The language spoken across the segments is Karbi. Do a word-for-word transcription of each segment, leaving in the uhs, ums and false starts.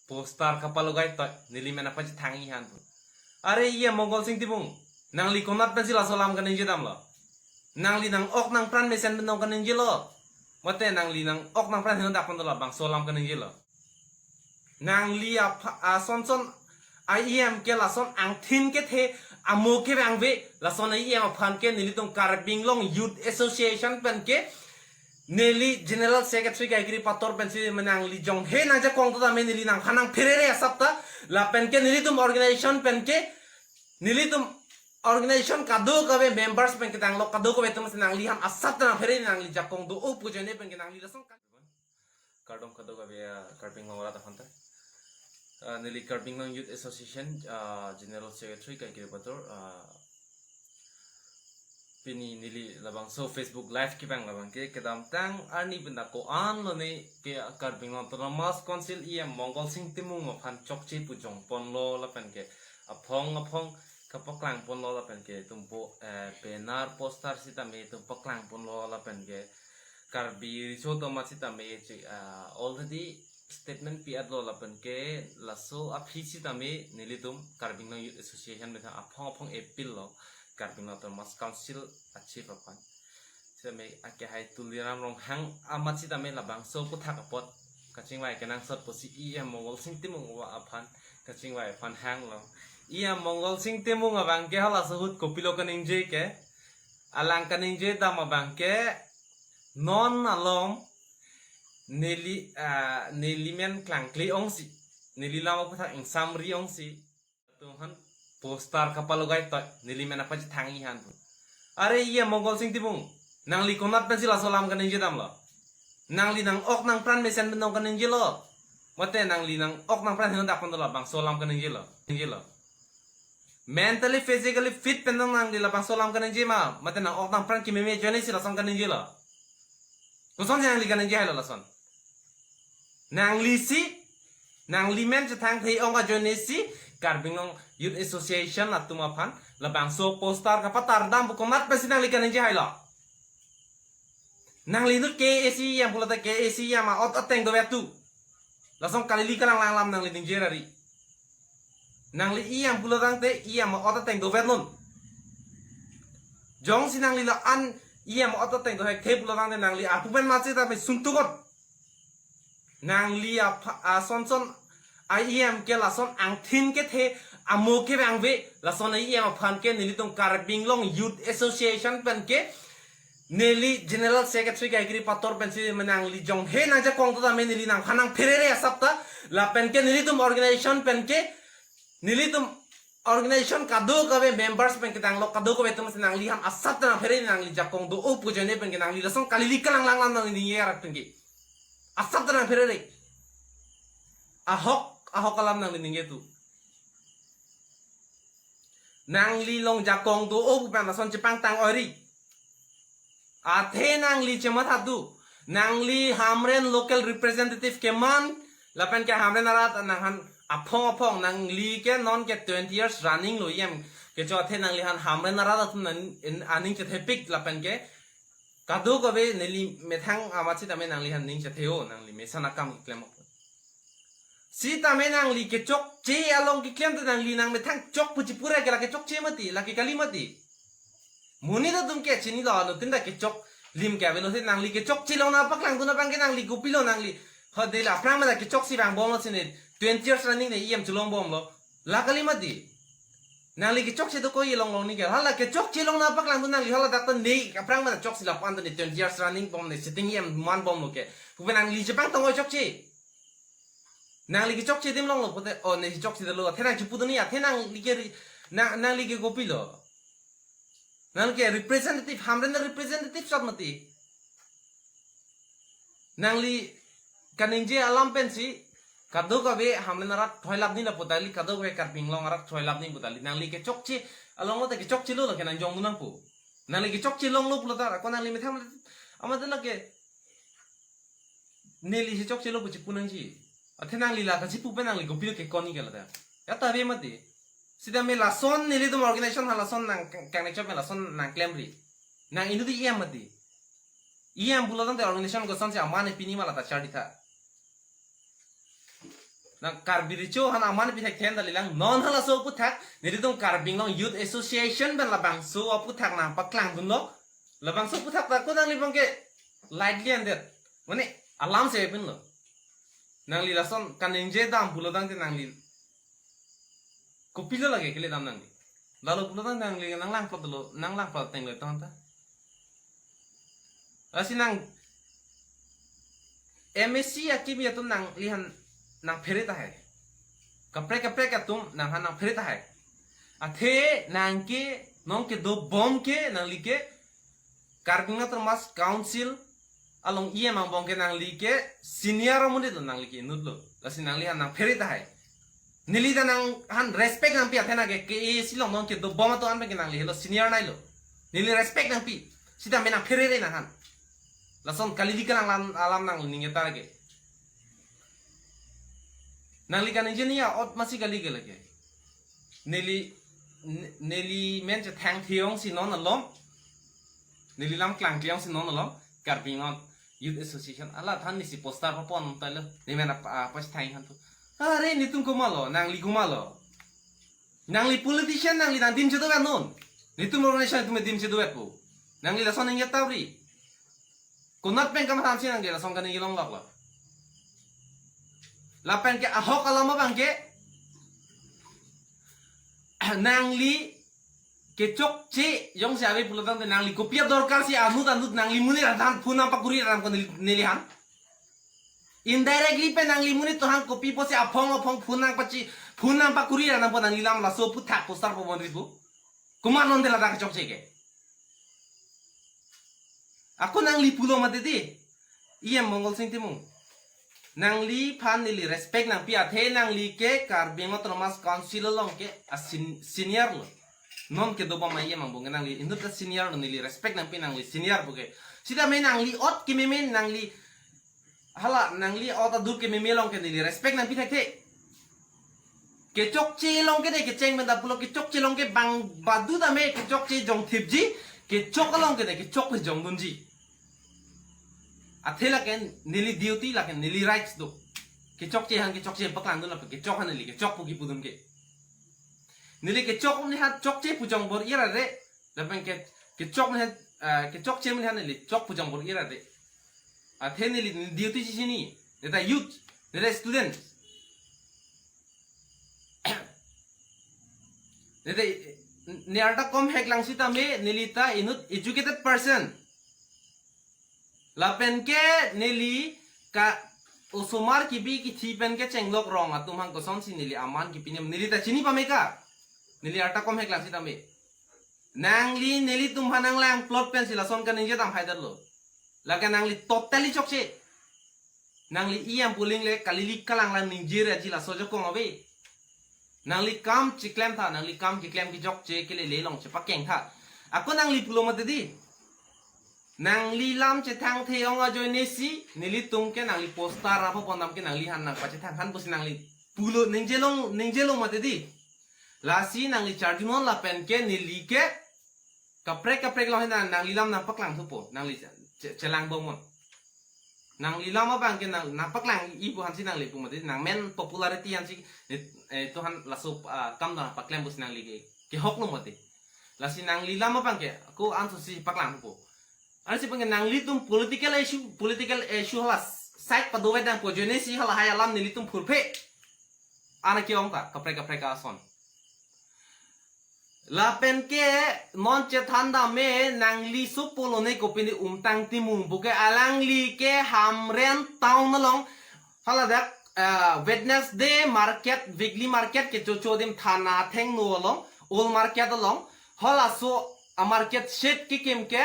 Poster kapalogai toi, neli men apachethang-i han pu. Are iya Mongol Sing Timung, nangli konat pensi laso alam kaningje damlo? Nangli nang-ok nangpran mesen pen nong kaningjelo? Mate nangli nang-ok nangpran heno dak pon dolo bangso alam kaningjelo? Nangli apha-, asonson a-E M ke lason angthin kethe, amo kevangve, lason a-E M aphan ke nelitum Karbi Anglong Youth Association pen ke neli General Secretary Gaigri Pator pensi menang nangli jonghe nangjakong to tame neli nangphan nangpherere asap ta, lapen ke nelitum organization pen ke, nelitum organization kadokave members pen ketanglo, kadokave atum si nanglihan asap ta nangphere nangli jakong do-o pu ajoine pen ke nangli lason ka-, kardom kadokave, ah, Karbi Anglong arat aphan ta. Ah, neli Karbi Anglong Youth Association, ah, General Secretary Gaigri Pator, ah, pini neli labangso Facebook Live kevang abang ke kedamtang arni benda ko-an lone ke Karbi Anglong Autonomous Council E M Mongol Sing Timung aphan chokche pu jong ponlo lapen ke aphong aphong kapaklang ponlo lapen ke tumpo, eh, banner poster sitame tum paklang ponlo lapen ke Karbi riso tomat sitame che, ah, already statement pi-etlo lapen ke laso aphi sitame nelitum Karbi Anglong Youth Association methang aphong aphong appeal lo Karbi Anglong Autonomous Council a-chief aphan. Sitame akehai Tuliram Ronghang amat sitame labangso aphuthak apot kachingvai kenangsot pusi E M Mongol Sing Timung aphan kachingvai aphan hanglo. E M Mongol Sing Timung abang ke halaso ahut kopilo kaningje ke, alang kaningje dam abang ke non alom neli, ah, neli men klangkle ongsi, neli lam aphuthak ingsamri ongsi. Atum aphan poster kapalogai toi, neli men apachethang-i han pu. Are iya Mongol Sing Timung, nangli konat pensi laso alam kaningje damlo? Nangli nang-ok nangpran mesen pen nong kaningjelo? Mate nangli nang-ok nangpran heno dak pon dolo bangso alam kaningjelo? Ningjelo. Mentally, physically fit pen nong nangli labangso alam kaningje ma? Mate nang-ok nangpran kememe ajoine si lason kaningjelo? Kosonsi nangli kaningje hailo lason? Nangli si, nangli men chethangthe ong ajoine si Karbi Anglong Youth Association atum aphan labangso poster kapatar dam pu konat pensi nangli kaningje hailo? Nangli inut K A C E M pulote K A C E M a-ot ateng dovet tu. Lason kalili kalanglang alam nangli ningje ra ri. Nangli E M pulo tangte E M a-ot ateng dovet non. Jongsi nangli la-an E M a-ot ateng dohet the pulo tangte nangli apu pen matsi ta pen sungtukot. Nangli apha-, asonson a-E M ke lason angthin kethe, amo kevangve, lason a-E M aphan ke nelitum Karbi Anglong Youth Association pen ke neli General Secretary Gaigri Pator pensi menang nangli jonghe nangjakong to tame neli nangphan nangpherere asap ta, lapen ke nelitum organization pen ke, nelitum organization kadokave members pen ketanglo, kadokave atum si nanglihan asap ta nangphere nangli jakong do-o pu ajoine pen ke nangli lason kalili kalanglang alam nangli ningje arak pen ke. Asap ta nangpherere. Ahok, ahok alam nangli ningje tu. Nangli long jakong do-o pu pen lason chepangtang oi ri. Athe nangli chematha tu. Nangli Hamren local representative keman, lapen ke Hamren arat nanghan aphong aphong, nangli ke non ke twenty years running lo E M kecho, athe nanglihan Hamren arat atum nang in-, aning chethepik lapen ke kadokave neli methang amat sitame nanglihan ning chethe-o, nangli mesen akam keklem. Sitame nangli kechokche along keklem te nangli nangmethang chok pu chipu ra ke la kechokche mati, la ke kali mati. Monit atum ke chinilo, anuttin ta kechok lim ke avelo, se nangli kechokche long nangpaklangdun abang ke nangli kopilo nangli. Ho de la aphrang mena kechok si vangbomlo sine, twenty years running ne E M chelongbomlo. La kali mati. Nangli kechokche dokok-i along long ni ke. Hala kechokche long nangpaklangdun nangli hala dak ta ne aphrang mena chok si lapu-an ta ne twenty years running bom ne sitting E M manbomlo ke. Pu pen nangli chepangtang oi chokche. Nangli kechokche adim longlo pute, o ne chokche detlo, athe nang chipudun ni, athe nangli ke ri-, na-, nangli ke kopilo. Nangli ke representative, Hamren representative sat mati. Nangli kaningje alam pensi, kadokave Hamren arat throilap ni lapu ta kali, kadokave Karbi Anglong arat throilap ni pu ta kali. Nangli kechokche along lo ta kechokche lo lo ke nangjongdun nangpo. Nangli kechokche longlo pulo ta, ako nangli methang, amat la ke neli si chokchelo pu chipu nangji. Athe nangli la kachipu pen nangli kopilo kekon ni ke la ta. Ya ta ave mati. Sitame lason nelitum organization ha lason nang kang-, kangni chop me lason nangklemri. Nang inut E M mati. E M pulo tangte organization kosonsi amane pini ma la ta chardi tha. Nang Karbi Recho aphan aman pi thekthe, dali lang non halaso aphuthak nelitum Karbi Anglong Youth Association pen labangso aphuthak nangpaklangdunlo. Labangso aphuthak ta ko nangli abangke lightly andet. Mane alam si pinlo. Nangli lason kaningje dam pulo tangte nangli kopilo lake kele dam nangli. Lalo pulo tang nangli nanglang plot lo, nanglang plot tenglo tong ta. Lasi nang M A C akimi atum nangliphan nangphere tahai. Kaprek kaprek atum nangphan nangphere tahai. Athe nangke nonke dobom ke nangli ke Karbi Anglong Autonomous Council along E M angbong ke nangli ke senior amonit lo, nangli ke inut lo. Lasi nangliphan nangphere tahai. Neli ta nangphan respect nangpi athe nangke ke e silong nonke dobom atum an pen ke nangli helo senior nai lo. Neli respect nangpi. Sita me nangphere re nangphan. Lason kalili kalang alam, alam nangning eta ke. Nangli kaningje ni ya ot masi kali ke lake. Neli, ne- neli men chethang theyong si non alom. Neli lam klang theyong si non alom. Karbi Anglong Youth Association. Ala than nisi poster papon tailo. Ne men apa, apa si thang han tu. Are netum komatlo, nangli komatlo. Nangli politician, nangli nangdim chedovet non. Netum organization netum dim chedovet po. Nangli lason ningje tawri. Konat pen kamathan si nangli lason kaningje longlok lo. Lapen ke ahok alam abangke nangli kechokche jongsi ave pulo tangte nangli kopi adorkar si anut anut nangli monit aphan phone nangpakuri nangpo neli, neliphan. Indirectly pen nangli monit aphan kopi pusi aphong aphong phone nangpachi, phone nangpakuri nangpo nangli lam laso aphuthak poster pabon ribu. Komat non de ladak kechokche ke. Ako nangli pulo mati di. E M Mongol Sing Timung. Nangliphan neli respect nangpi athe nangli ke Karbi Anglong Autonomous Council along ke a sen- senior lo. Nonke dobom E M angbong ke nangli inut ta senior lo, neli respect nangpi nangli senior puke. Sita me nangli ot kememe nangli hala nangli ot adur kememe along ke neli respect nangpi thekthe. Kechokche along ke de kecheng pen ta pulo kechokche along ke bang badu tame kechokche jongthipji, kechok along ke de kechok pe jongdunji. Athe lake neli duty lake neli rights do. Kechokche aphan kechokche paklangdun lapen kechok aphan neli kechok pu kipudun ke. Neli kechok aphan chokche pu jongbor-i ra re. Lapen ke kechok aphan, eh, kechokche aphan neli chok pu jongbor-i ra re. Athe neli duty chesini. Neta youth, neta student. Neta ne arta kom heklang sitame neli ta inut educated person. Lapen ke neli ka osomar kibi kithi pen kechenglok rong atum aphan kosonsi neli aman kipi nem neli ta chini pame ka. Neli arta kom heklang sitame. Nangli nelitum aphan nanglang plot pensi lason kaningje dam haidar lo. Lake nangli totally chokche. Nangli E M polling le kalili kalang lang ningje re aji laso jokong ave. Nangli kam chiklem tha, nangli kam kiklem kechokche kelele along chepakeng tha. Ako nangli pulo mati di. Nangli lam chethang theyong ajoine si, nelitum ke nangli poster apa pondam ke nangliphan nangpachethang aphan pusi nangli pulo ningje long, ningje long mati di. Lasi nangli charjun non lapen ke neli ke kaprek kaprek along hin nangli lam nangpaklang thupo, nangli che- che- chelang bomnon. Nangli lam abang ke nang nangpaklang-i pu aphansi nangli pu mati, nangmen popularity aphansi, eh, eh, to aphan laso, ah, kam nangpaklem pusi nangli ke kehok lo mati. Lasi nangli lam abang ke ko anso si paklang thupo. Ansi abang ke nanglitum political issue, political issue hala side padovet nangpo ajoine si halahai alam nelitum phurphe. Ana ke-ong ta kaprek kaprek ason. Lapen ke non chethan dam me nangli supo lo ne kopine Umtang Timung puke alangli ke Hamren town along haladak, ah, Wednesday market, weekly market kechocho adim thana athengno along, old market along, halaso a market shed kekim ke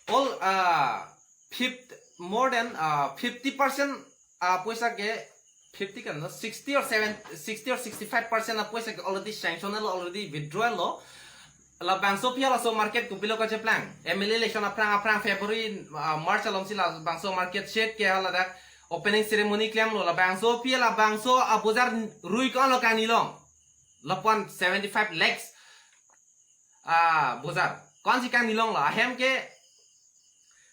all, ah, fifty, more than, ah, fifty percent, ah, poisa ke fifty kan, no? Sixty or seven, sixty or sixty-five percent a poisa ke already sanction lo, already withdraw lo. Labangso aphi halaso market kopilo kacheplang. M L A election aphrang aphrang February, ah, March along si labangso market shed ke haladak opening ceremony klemlo. Labangso aphi labangso a bojar rui ko-an lo kangni long. Lapuan seventy-five lakhs a bojar. Ko-ansi kangni long lo. Ahem ke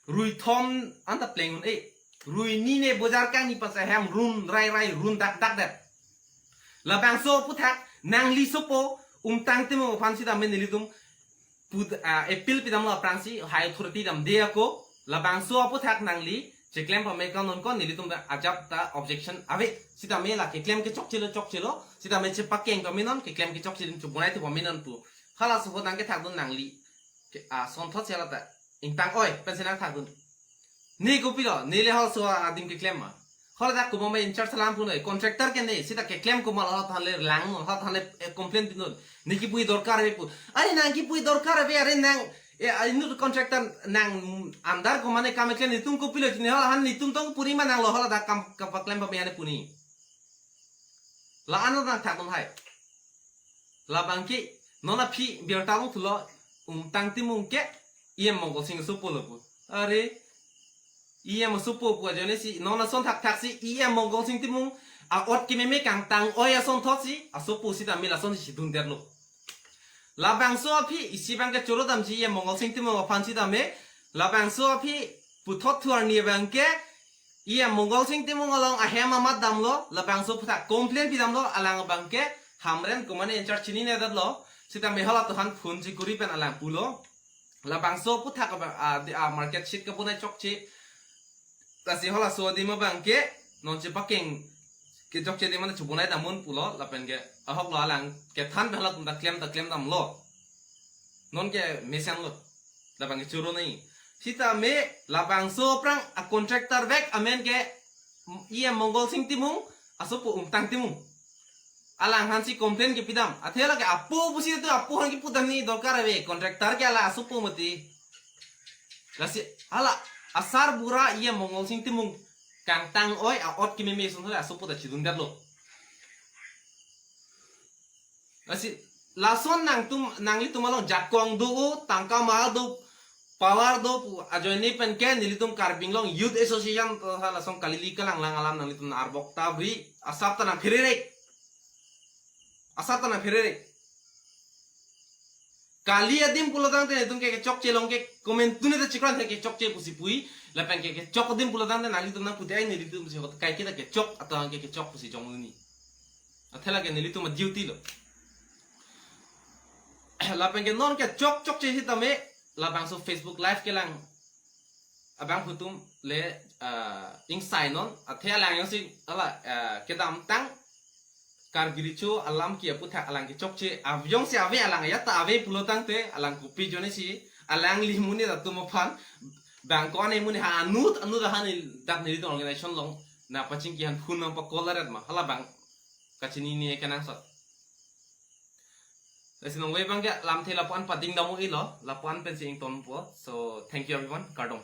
rui thom anta pleng un-e. Ruini ne bojar kangni pasa hem run rai rai run dak dak det. Labangso aphuthak nangli sopo Umtang Timung aphan sitame nelitum put, ah, appeal pidamlo aphrangsi high authority damde ako. Labangso aphuthak nangli cheklem pame kanon ko nelitum ta ajat ta objection ave. Sitame la keklem ke chokchelo chokchelo. Sitame chepakeng pamenon keklem ke chokchelo chubonai thu pamenon pu. Halaso aphuthak nangkethakdun nangli. Ke, ah, sonthot sela ta ingtang oi pensi nangthakdun. Ne kopilo, ne le halaso adim keklem ma. Haladak komat ma in charge alam punoi, contractor ke ne, sita keklem komat haladak thanle lang, haladak thanle, eh, complain pinon. Ne kipu dorkar ave pu. Are nang kipu dorkar ave, are nang, eh, inut contractor nang andar komat ne kam keklem netum kopilo chini halahan netum tong puri ma nanglo haladak kam kapaklem pame ane puni. La ano nangthakdun hai. Labang ke, non aphi birta longthulo, Umtang Timung ke, E M Mongol Sing asopo lo pu. Are, E M asopo pu ajoine si, non ason thakthaksi, E M Mongol Sing Timung, a-ot kememe kangtang oi asonthotsi, asopo sitame lasonsi chidundetlo. Labangso aphi, isi abang ke choro damji E M Mongol Sing Timung aphan sitame, labangso aphi, puthot thu arni abang ke, E M Mongol Sing Timung along ahem amat damlo, labangso aphuthak complain pidamlo, alang abang ke Hamren komat ne in charge chinine detlo, sitame halatum aphan phone chikuri pen alang pulo. Labangso aphuthak abang, ah, di, ah, market sheet kabonai chokche. Lasi halaso adim abang ke, non chepakeng ke chokche adim ane chubonai damun pulo, lapen ke, ahok lo alang kethan pen halatum ta klem ta klem damlo. Non ke mesenlo. Labang ke choro nai. Sitame labangso aphrang a-contractor vek amen ke E M Mongol Sing Timung, asopo Umtang Timung. Alang aphansi complain kepidam. Athe lake apo pusi tu apo aphan kipu damji dorkar ave. Contractor ke hala asopo mati. Lasi hala asar bura E M Mongol Sing Timung kangtang oi a-ot kememe ason hole asopo ta chidundetlo. Lasi lason nangtum nanglitum along jakong do o, tangka ma do, power do pu ajoine pen ke nelitum Karbi Anglong Youth Association ta lason kali li kalang lang alam nanglitum arbok ta bri asap ta nangphererek. Asap ta nangphererek. Kali adim pulotangte netum ke kechokche along ke komentu ne ta chikran the kechokche pusi pui. Lapen ke kechok adim pulotangte nanglitum nangpute ai nelitum si hot kai kita kechok atau ke kechok pusi jong luni. Athe lake nelitum a-duty lo. Lapen ke non kechok chokche sitame labangso Facebook Live kelang abang atum le, ah, ingsai non athe alang jongsi hala, ah, kedamtang Karbi Recho alam ke aphuthak alang kechokche, ab jongsi ave alang ajat ta ave pulotangte alang kopi ajoine si alangli amonit atum aphan bang ko-an amonit ha anut anut ahan dak nelitum organization along nangpachingki aphan phone nangpa-call aret ma hala abang kachinine kenangsot. Lasi nonve abang ke lamthe lapu-an pading dam-o ilo, lapu-an pensi ingtonpo. So, thank you everyone. Kardom.